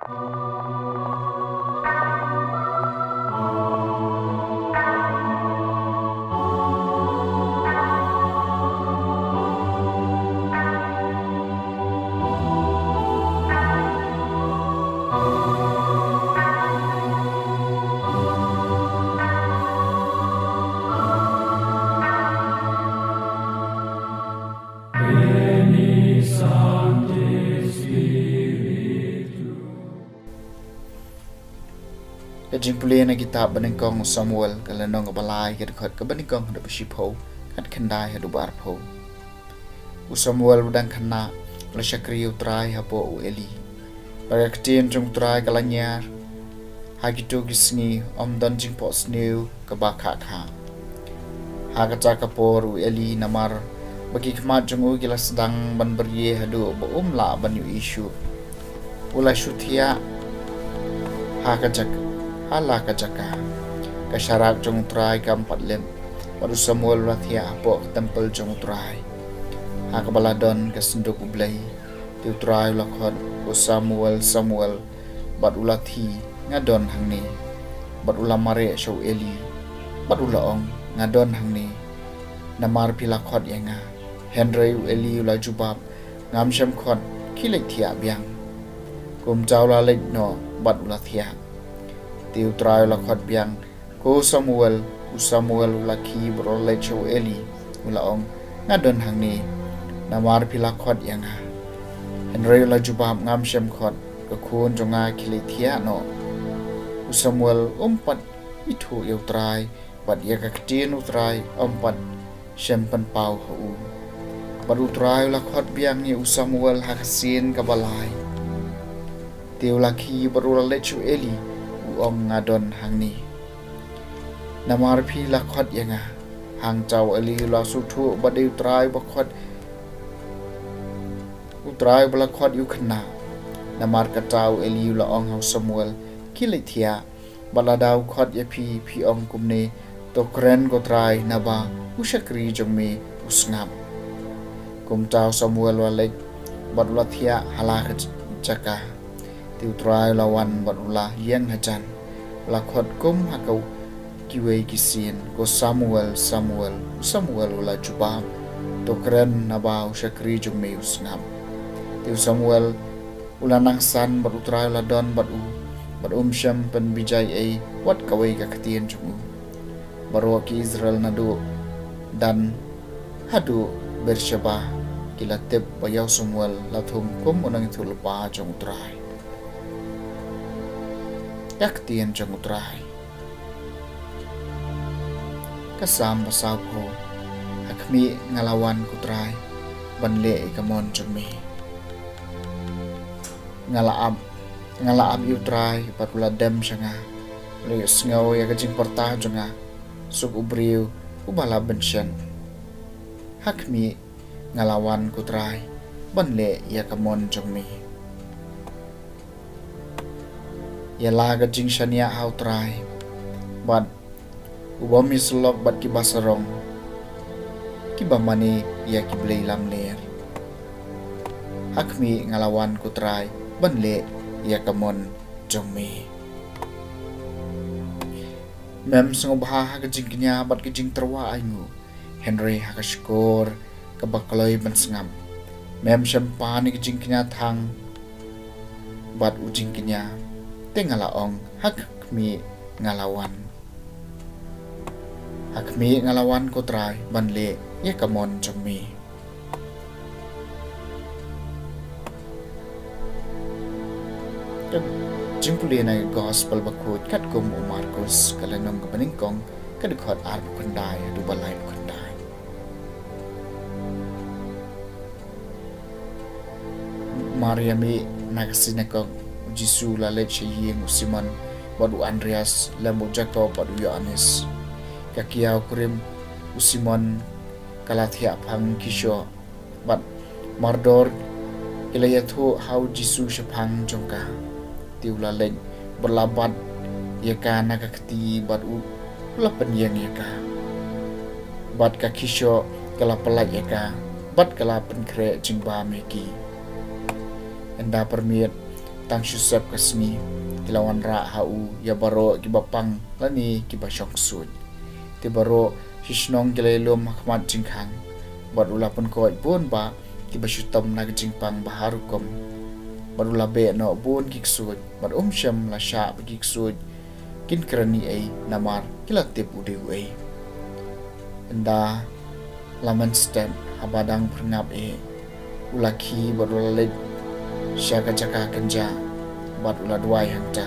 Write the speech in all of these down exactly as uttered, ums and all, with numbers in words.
Ka jingpule na kitab Banyngkong u Samuel, ka lynnong kaba lai, ka dkhot kaba nyngkong haduh ba shiphew, khatkhyndai haduh ba arphew. U Samuel u dang khynnah, u la shakri ïa U Trai hapoh u Eli. Bad ka ktien jong U Trai ka la ñiar ha kito ki sngi, ym don jingphohsniew kaba khah khah ha kata ka por u Eli, namar ba ki khmat jong u ki la sdang ban brie haduh ba um lah ban ïohi shuh. U la shu thiah ha ka jaka, ha la ka jaka. Ka sharak jong U Trai kam pat lip, bad u Samuel u la thiah hapoh ka templ jong U Trai. Ha kaba la don ka synduk U Blei, te U Trai u la khot, "Ko Samuel, Samuel." Bad u la thi, "Nga don hangne." Bad u la mareh sha u Eli, bad u la ong, "Nga don hangne, namar phi la khot ïa nga." Hynrei u Eli u la jubab, "Ngam shym khot, khie leit thiah biang." Kumta u la leit noh bad u la thiah. Te U Trai u la khot biang, "Ko Samuel." U Samuel u la khie bad u la leit sha u Eli, u la ong, "Nga don hangne, namar phi la khot ïa nga." Hynrei u la jubab, "Ngam shym khot, ko khun jong nga, khie leit thiah noh." U Samuel um pat ithuh ïa U Trai, bad ïa ka ktien U Trai ym pat shym pynpaw ha u. Bad U Trai u la khot biang ïa u Samuel ha ka sien kaba lai. Te u la khie bad u la leit sha u Eli, u ong, "Nga don hangne, namar phi la khot ïa nga." Hangta u Eli u la sngewthuh ba dei U Trai ba khot, U Trai ba la khot ïa u khynnah. Namar kata u Eli u la ong ha u Samuel, "Khie leit thiah, bad lada u khot ïa phi, phi ong kumne, 'To kren, ko Trai, naba u shakri jong me u sngap.'" Kumta u Samuel u la leit bad u la thiah ha la ka jaka. Te U Trai u la wan bad u la ïeng hajan, u la khot kum ha ka kiwei ki sien, "Ko Samuel, Samuel." U Samuel u la jubab, "To kren, naba u shakri jong me u sngap." Te u Samuel u la nang san bad U Trai u la don bad u, bad um shym pynbijai ei wat kawei ka ktien jong u. Baroh ki Israel naduh Dan haduh Beersheba ki la tip ba ïa u Samuel la thung kum u nongïathuhlypa jong U Trai. Ka ktien jong U Trai. Ka Salm ba sawphew. Ha khmih, nga la wan, ko Trai, ban leh ïa ka mon jong me. Nga la ap, nga la ap ïa U Trai bad u la dem sha nga. U la ïohsngew ïa ka jingpyrta jong nga. Suk u briew uba la bynshit. Ha khmih, nga la wan, ko Trai, ban leh ïa ka mon jong me. Ïa la ka jingshaniah ha U Trai, bad u bym ïasyllok bad kiba sarong, kiba mane ïa ki blei lamler. Ha khmih, nga la wan, ko Trai, ban leh ïa ka mon jong me. Mem sngewbha ha ka jingkñia bad ka jingtyrwa ainguh, hynrei ha ka shkor kaba kloi ban sngap. Mem shym pan ïa ka jingkñia thang bad u jingkñia. Te nga la ong, ha khmih, nga la wan. Ha khmih, nga la wan, ko Trai, ban leh ïa ka mon jong me. Ka jingpule na ka Gospel bakhuid katkum u Markus, ka lynnong kaba nyngkong, ka dkhot arphew khyndai haduh ba laiphew khyndai. Mar ïa mih na ka synagog, u Jisu u la leit sha ïing u Simon bad u Andreas, lem u Jakob bad u Ïoannis. Ka kiaw kurim u Simon ka la thiah phang khishoh, bad mardor ki la ïathuh ha u Jisu shaphang jong ka. Te u la leit bad la bat ïa ka na ka kti bad u la pynïeng ïa ka. Bad ka khishoh ka la pyllait ïa ka, bad ka la pynkhreh jingbam ïa ki. Ynda pyrmit, Tang shu sep ka sngi, ki la wanrah ha u ïa baroh kiba pang lane kiba shong ksuid. Te baroh shi shnong ki la ïalum ha khmat jingkhang, bad u la pynkoit bun bah kiba shu tem na ka jingpang ba har hukum. Bad u la beh noh bun ki ksuid, bad um shym la shah ba ki ksuid kin kren ei ei, namar ki la tip u dei uei. Ynda la mynstep, haba dang pyrngap eh, u la khie bad u la leit sha ka jaka kynjah, bad u la duwai hangta.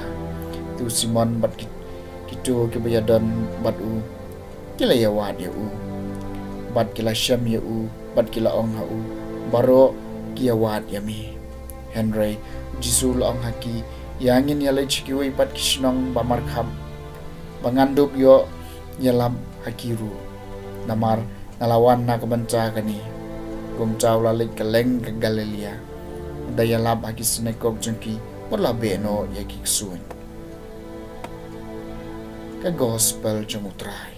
Te u Simon bad ki, kito kiba ïadon bad u, ki la ïawad ïa u, bad ki la shem ïa u, bad ki la ong ha u, "Baroh ki ïawad ïa me." Hynrei u Jisu u la ong ha ki, "Ïa ngin ïaleit sha kiwei pat ki shnong ba markhap, ba ngan dup ïoh ïalap ha ki ruh, namar nga la wan na ka bynta kane." Kumta u la leit kylleng ka Galilaïa, u da ïalap ha ki synagog jong ki, bad u la beh noh ïa ki ksuid. Ka Gospel jong U Trai.